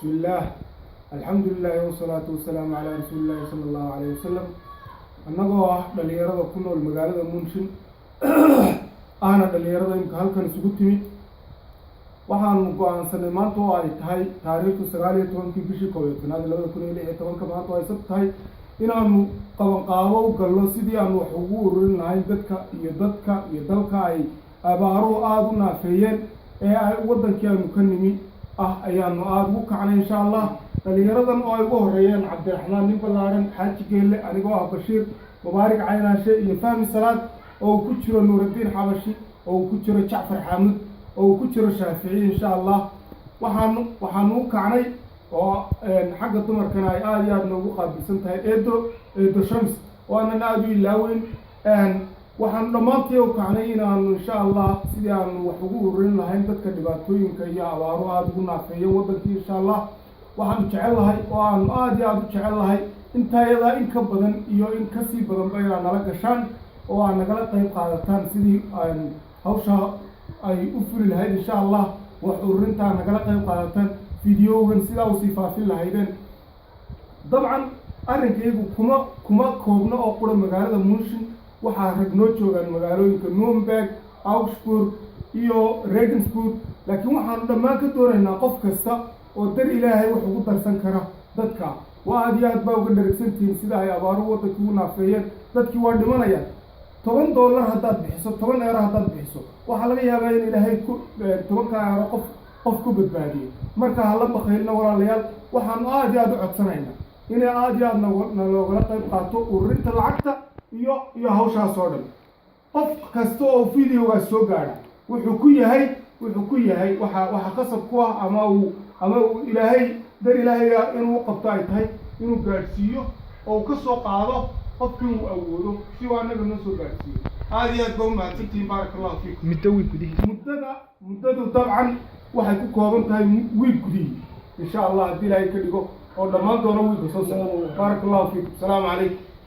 Bismillaah, alxamdulilaahi, wasalaatu wasalaamu calaa rasuulillaahi sala allahu calayhi wasalam. Annagoo ah dhalinyarada ku nool magaalada München, ahna dhalinyarada imka halkan isugu timid, waxaanu go-aansanay maanta oo ay tahay taariikhdu 19-kii bishii 11aad 2016-ka, maanta oo ay sab tahay, inaanu qabanqaabo u galno sidii aanu wax ugu ururin lahayn dadka iyo dalka ay abaaruhu aada u naafeeyeen ee ay waddankii aanu ka nimi ah ayaanu aada ugu kacnay, insha Allah. Dhalinyaradan oo ay ugu horeeyeen Cabdiraxmaan nin ballaaran, Xaaji Geelle, anigoo ah Bashiir Mubaarig Caynaashe iyo Fahmi Salaad, oo uu ku jiro Nuuraddiin Xabashi, oo uu ku jiro Jacfar Xaamud, oo uu ku jiro Shaafici, insha Allah. Waxaanu u kacnay oo xagga dumarkana ay aada iyo aada noogu qaabilsan tahay Eedo Shams, oo aanan aada u ilaaweyn. Waxaanu dhammaantii u kacnay inaanu, insha Allah, sidii aanu wax ugu ururin lahayn dadka dhibaatooyinka iyo abaaru aada ugu naafeeyeen waddankii, insha Allah. Waxaanu jecel lahay oo aanu aada iyo aada u jecel lahay intayadaa in ka badan iyo in kasii badanba inaad nala gashaan oo aad nagala qayb qaadataan sidii hawsha ay u fuli lahayd, insha Allah. Wax ururintaa nagala qayb qaadataan, videogan sidaa usii faafin lahaydeen. Dabcan arrinkaygu kuma koobno oo qura magaalada München. Waxaa rag noo joogaan magaalooyinka Nuremberg, Augsburg iyo Regensburg, laakiin waxaanu dhammaan ka doonaynaa qof kasta oo dar Ilaahay wax ugu darsan kara dadka. Waa aada iyo aad baa uga dharagsantihiin sida ay abaaruhu waddankii ugu naafeeyeen. Dadkii waa dhimanayaan. $10 haddaad bixiso, 10 euro haddaad bixiso, waxaa laga yaabaa in Ilaahay ku 10-ka euro qof ku badbaadiyo. Marka hala bakaylna, walaalayaal. Waxaanu aada iyo aada u codsanaynaa inay aada iyo aada naloogala qayb qaato ururinta lacagta iyo hawshaas oo dhan. Qof kasta oo videogaas soo gaadha wuxuu ku yahay waxa qasab ku ah ama uu Ilaahay dar Ilaahay inuu qabto ay tahay inuu gaadhsiiyo oo uu ka soo qaado qofkii uu awoodo si uu annaga noo soo gaadhsiiyo. Aada iyo aad baa u mahadsantihiin. Baaraka Allahu fiikum. Muddo wiig gudihiisa. Muddadu dabcan waxay ku kooban tahay wiig gudihii, insha Allah, haddii Ilaahay ka dhigo, oo dhammaan doono wiigka soo socda. Baaraka Allahu fiikum. Asalaamu calaykum.